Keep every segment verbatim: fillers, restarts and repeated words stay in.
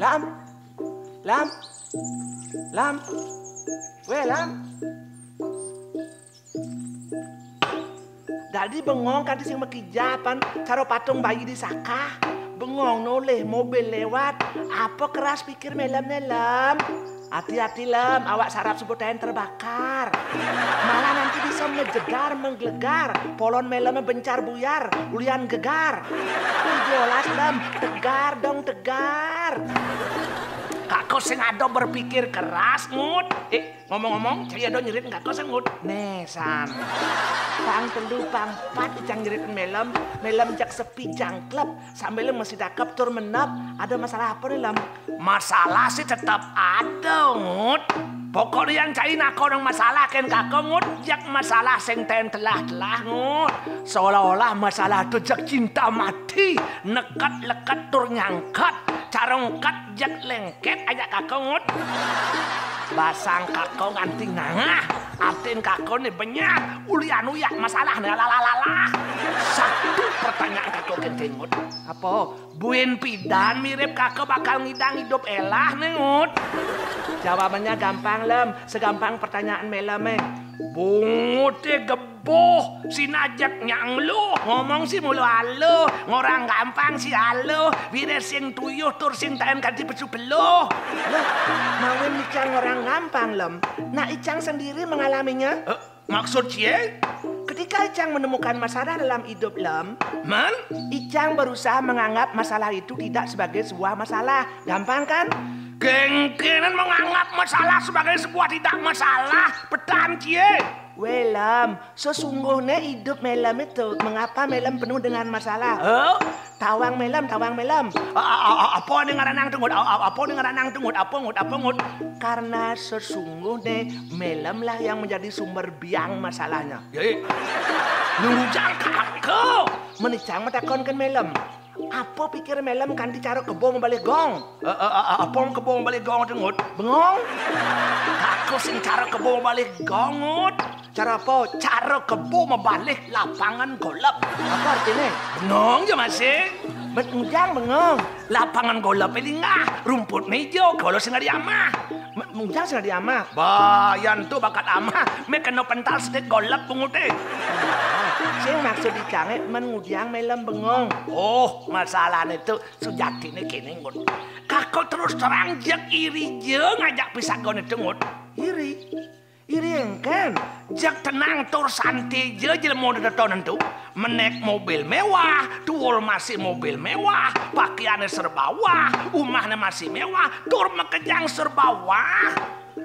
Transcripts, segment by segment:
Lam, Lam, Lam, wéh Lam. Dadi bengong kanti sing makija, pan cara patung bayi disakah. Bengong nolih mobil lewat. Apa keras pikir Melem né, Lem? Ati-ati Lem, awak saraf suba taén terbakar. Malah nanti bisa mejegar, menggelegar. Polon Melem bencar buyar, ulian gegar. Jelas Lem, tegar dong, tegar. Kaka sing ada berpikir keras, Ngut. Eh, ngomong-ngomong, cai ada nyeritain kaka sing, Ngut. Né, San. Pang telu, pang pat icang nyeritain Melem, Melem jak sepi jangklep, sambilé masih dakep tur menep. Ada masalah apa né, Lem? Masalah sih tetep ada, Ngut. Pokokné yang cai nakonang masalah kén kaka, Ngut, jak masalah sing taén telah-telah, Ngut. Seolah-olah masalah tu jak cinta mati, neket-leket tur nyangket, cara ngket jak lengket ajak kaka, Ngut. Basang kaka nganti ngangah, atin kaka né benyah, ulian uyak masalah né, alalalalah. Satu pertanyaan kaka kén cai, Ngut. Apa? Buin pidan mirip kaka bakal ngidang idup élah né, Ngut? Jawabannya gampang, Lem. Segampang pertanyaan Melem é. Bunguté gebuh, sinajak nyangluh, ngomong sih mula aluh, ngorang gampang sih aluh, wiréh sing tuyuh tur sing taén kanti pesu peluh. Loh, mawin icang ngorang gampang, Lem. Nah, icang sendiri mengalaminya? Eh, maksud cie? Ketika icang menemukan masalah dalam hidup, Lem, Men? Icang berusaha menganggap masalah itu tidak sebagai sebuah masalah. Gampang kan? Kéngkénan menganggap masalah sebagai sebuah tidak masalah. Petan cie? Wéh, Lem, sesungguhnya hidup Melem itu, mengapa Melem penuh dengan masalah? Oh? Tawang Melem, tawang Melem. A-, a-, a-, apa né ngaranang tu, Ngut? A-, a-, apa né ngaranang tu, Ngut? Apa, Ngut? Apa, Ngut? Karena sesungguhnya Melem lah yang menjadi sumber biang masalahnya. Ya, iya. Nujang kaka. Men icang matakonkén Melem. Apa pikir Melem kanti cara kebo mabalih gong? Eh, eh, eh, eh, apa kebo mabalih gong tu, Ngut? Bengong? Kaka sing cara kebo mabalih gong, Ngut. Cara apa? Cara kebo mabalih lapangan golep. Apa artiné? Bengong ja masih. Men ujang bengong. Lapangan golep linggah, rumput ijo, kala sing ari amah. Men ujang sing ari amah. Ba, yan tu bakat amah, mé kena pental sedikit golep bunguté. Sing maksud icangé men ngujang Melem bengong. Oh, masalahné tu sujatiné kéné, Ngut. Kaka terus terang jak iri ja ngajak pisagané tu, Ngut. Iri? Iri éngkén? Jak tenang tur santi ja jelema dedeton ento. Menék mobil méwah, tuul masih mobil méwah, pakiané serba wah, umahné masih méwah, tur makejang serba wah.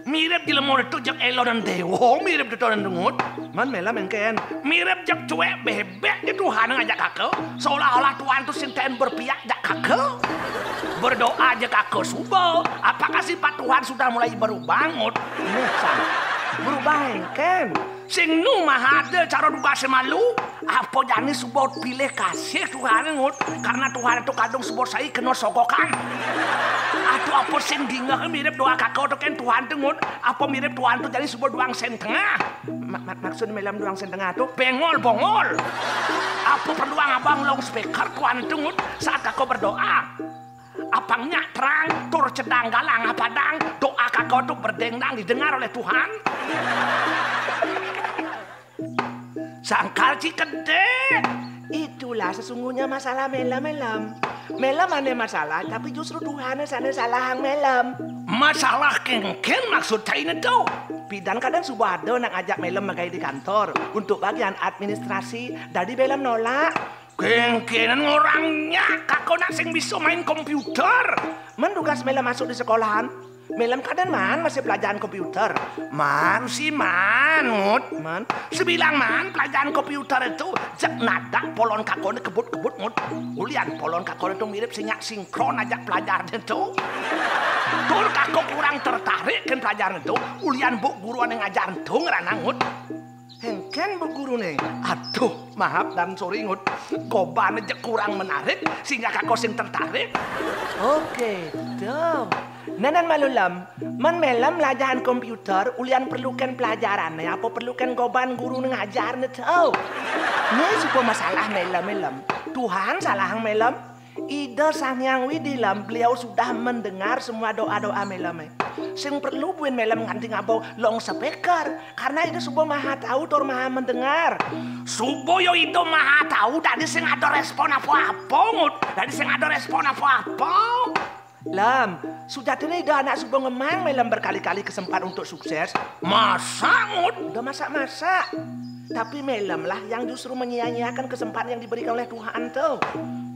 Mirip jelema ento jak élonan déwa, mirip dedeton ento, Ngut. Men Melem éngkén? Mirip jak cuék bébék ja Tuhan ngajak kaka, seolah-olah Tuhan tu sing taén berpihak jak kaka. Berdoa ja kaka suba. Apakah sifat Tuhan sudah mulai berubah, Ngut? Nah, San. Berubah éngkén? Sing nu maha ada cara dugasé malu. Apa jani suba pilih kasih Tuhan, Ngut? Karena Tuhan tu kadung suba sai kena sogokan. Atuh apa sing dingeh mirip doa kaka tu kén Tuhan tu, Ngut? Apa mirip Tuhan tu jani suba duang sén tengah? Ma-, ma-, maksud Melem duang sén tengah tu? Bengol bongol. Apa perlu abang loudspeaker Tuhan tu, Ngut, saat kaka berdoa? Apang nyak terang, tur cedang galang apadang, doa kaka tu berdengdang didengar oleh Tuhan. Sangkal cikedék. Itulah sesungguhnya masalah Melem, Melem. Melem ané masalah, tapi justru Tuhané sané salahang Melem. Masalah kéngkén maksud cainé tu? Pidan kadén suba ada nak ngajak Melem magaé di kantor untuk bagian administrasi, dadi Melem nolak. Kéngkénan ngorang nyak, kaka nak sing bisa main komputer. Men dugas Melem masuk di sekolahan, Melem kadén maan masih pelajaran komputer. Maan sih maan, Ngut. Maan? Sebilang maan pelajaran komputer itu, jak nadak polon kakané kebut-kebut, Ngut. Ulian polon kakané tu mirip sing nyak sinkron ajak pelajaranné tu. Tur kako kurang tertarik kén pelajaran ento, ulian bu guru ané ngajar ento ngrana, Ngut. Éngkén bu guruné? Aduh, maaf dan sorry, Ngut. Gobané jeg kurang menarik, sehingga kako sing tertarik. Oké, to. Nénén malu, Lem. Mén Mélem lajahan komputer, ulian perlu kén pelajarané, apa perlu kén goban guruné ngajarné, to. Né suba masalah Mélem, Lem. Tuhan salahang Mélem. Ida Sang Hyang Widhi, Lem, beliau sudah mendengar semua doa-doa Mélem. Sing perlu buin Mélem nganti ngaba loudspeaker, karena Ida suba maha tau tur maha mendengar. Suba ya Ida maha tau, dadi sing ada respon apa-apa, Ngut. Dadi sing ada respon apa-apa. Lem, sujatiné Ida anak suba ngemang Mélem berkali-kali kesempat untuk sukses. Masa, Ngut? Ida masak-masak. Tapi Mélem lah yang justru menyia-nyiakan kesempatan yang diberikan oleh Tuhan to.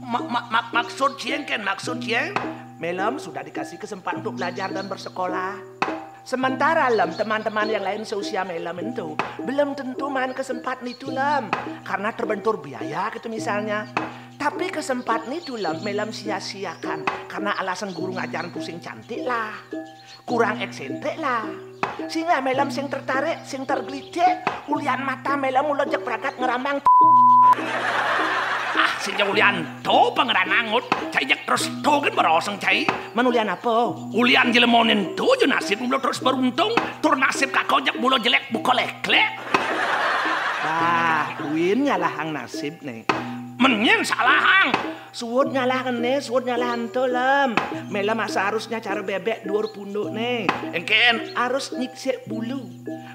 Ma-, ma-, ma-, maksud cié kén, maksud cié? Mélem sudah dikasih kesempatan untuk belajar dan bersekolah. Sementara, Lem, teman-teman yang lain seusia Mélem ento belum tentu maan kesempatan itu, Lem, karena terbentur biaya gitu misalnya. Tapi kesempatan itu, Lem, Mélem sia-siakan karena alasan guru ngajaran pusing cantik lah, kurang eksentrik lah. Sehingga Mélem sing tertarik, sing tergelitik, ulian mata Mélem mula jeg pragat ngrambang. Ah, sing jeg ulian to pangrana, Ngut. Cai jeg terus to gén beroseng cai. Mén ulian apa? Ulian jelemané ento ja nasib mula terus beruntung, tur nasib kako jeg mula jelek buka leklék. Bah, buin nyalahang nasib né. Mén nyén salahang. Suud nyalahang né, suud nyalahang to, Lem. Mélem seharusnya cara bébék duur pundukné. Éngkén? Harus nyiksik bulu.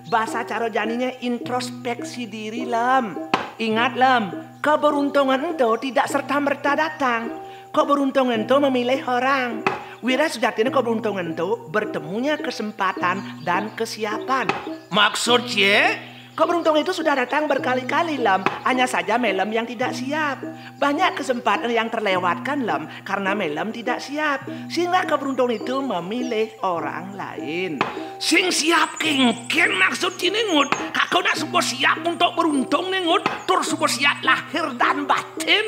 Basa cara janiné introspeksi diri, Lem. Ingat, Lem, keberuntungan ento tidak serta-merta datang. Keberuntungan ento memilih orang. Wira sujatiné keberuntungan ento bertemunya kesempatan dan kesiapan. Maksud cié? Keberuntungan itu sudah datang berkali-kali, Lem. Hanya saja Mélem yang tidak siap. Banyak kesempatan yang terlewatkan, Lem, karena Mélem tidak siap. Sehingga keberuntungan itu memilih orang lain. Sing siap kéngkén maksud ciné, Ngut. Kako nak suba siap untuk beruntung né, Ngut. Tur suba siap lahir dan batin.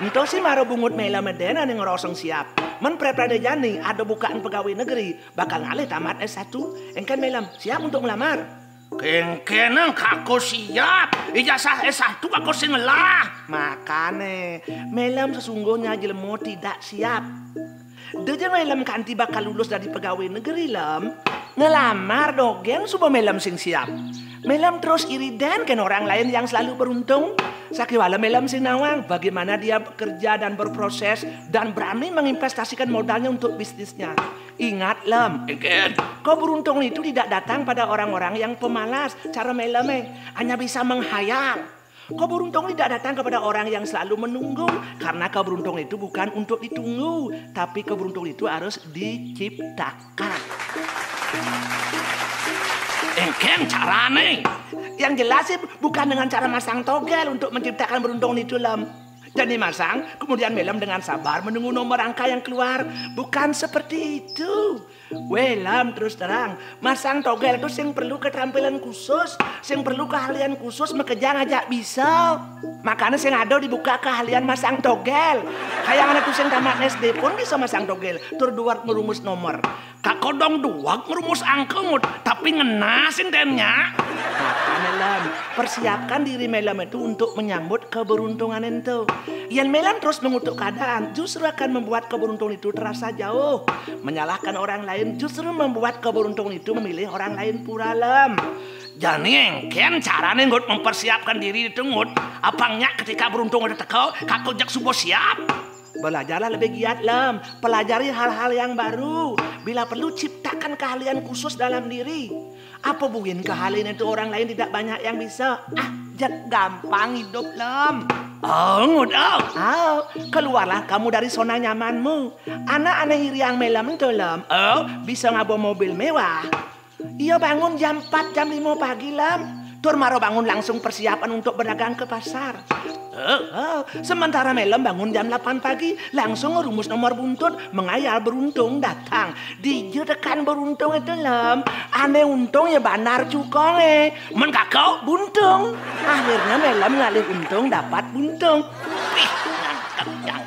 Ento sih mara bungut Mélem dén ané ngroseng siap. Mén pré-préné jani ada bukaan pegawai negeri, bakal ngalih tamat S satu. Éngkén Mélem siap untuk melamar? Kéngkénang kako siap. Ijazah S satu kako sing ngelah. Makané, Mélem sesungguhnya jelema tidak siap. Da ja Mélem kanti bakal lulus dadi pegawai negeri, Lem. Ngelamar dogén suba Mélem sing siap. Mélem terus iri dén kén orang lain yang selalu beruntung. Sakéwala Mélem sing nawang bagaimana dia bekerja dan berproses dan berani menginvestasikan modalnya untuk bisnisnya. Ingat, Lem. Éngkén. Keberuntungan itu tidak datang pada orang-orang yang pemalas. Cara Mélem, eh, hanya bisa menghayal. Keberuntungan tidak datang kepada orang yang selalu menunggu, karena keberuntungan itu bukan untuk ditunggu, tapi keberuntungan itu harus diciptakan. Éngkén carané? Yang jelas sih bukan dengan cara masang togel untuk menciptakan beruntungan itu, Lem. Jadi masang, kemudian Mélem dengan sabar menunggu nomor angka yang keluar. Bukan seperti itu. Wéh, Lem, terus terang, masang togel itu sing perlu keterampilan khusus, sing perlu keahlian khusus, makejang ajak bisa. Makané sing ada dibuka keahlian masang togel. Kayak anak sing tamat S D pun bisa masang togel, tur duweg ngrumus nomor. Kakodong duweg ngrumus angka, Ngut, tapi ngenah sing dén nya. Makané, Lem, persiapkan diri Mélem itu untuk menyambut keberuntungan itu. Yén Mélem terus mengutuk keadaan, justru akan membuat keberuntungan itu terasa jauh. Menyalahkan orang lain justru membuat keberuntungan itu memilih orang lain pura, Lem. Jani éngkén carané, Ngut, mempersiapkan diri itu, Ngut? Apang nyak ketika beruntung ada teka, kako jeg suba siap? Belajarlah lebih giat, Lem. Pelajari hal-hal yang baru. Bila perlu, ciptakan keahlian khusus dalam diri. Apa buin keahlian itu orang lain tidak banyak yang bisa? Ah, jeg gampang hidup, Lem. Oh, Ngut, oh. Ah, keluarlah kamu dari zona nyamanmu. Anak ané iriang Mélem to, Lem. Oh, bisa ngaba mobil mewah. Ia bangun jam empat, jam lima pagi, Lem. Tur mara bangun langsung persiapan untuk berdagang ke pasar. Oh, oh, sementara Mélem bangun jam delapan pagi, langsung ngerumus nomor buntut, mengayal beruntung datang. Dija tekan beruntung itu, Lem. Ané untung ya bandar cukongé. Mén kako? Buntung. Akhirnya Mélem ngalih untung dapat buntung. Wih, nangkep ya.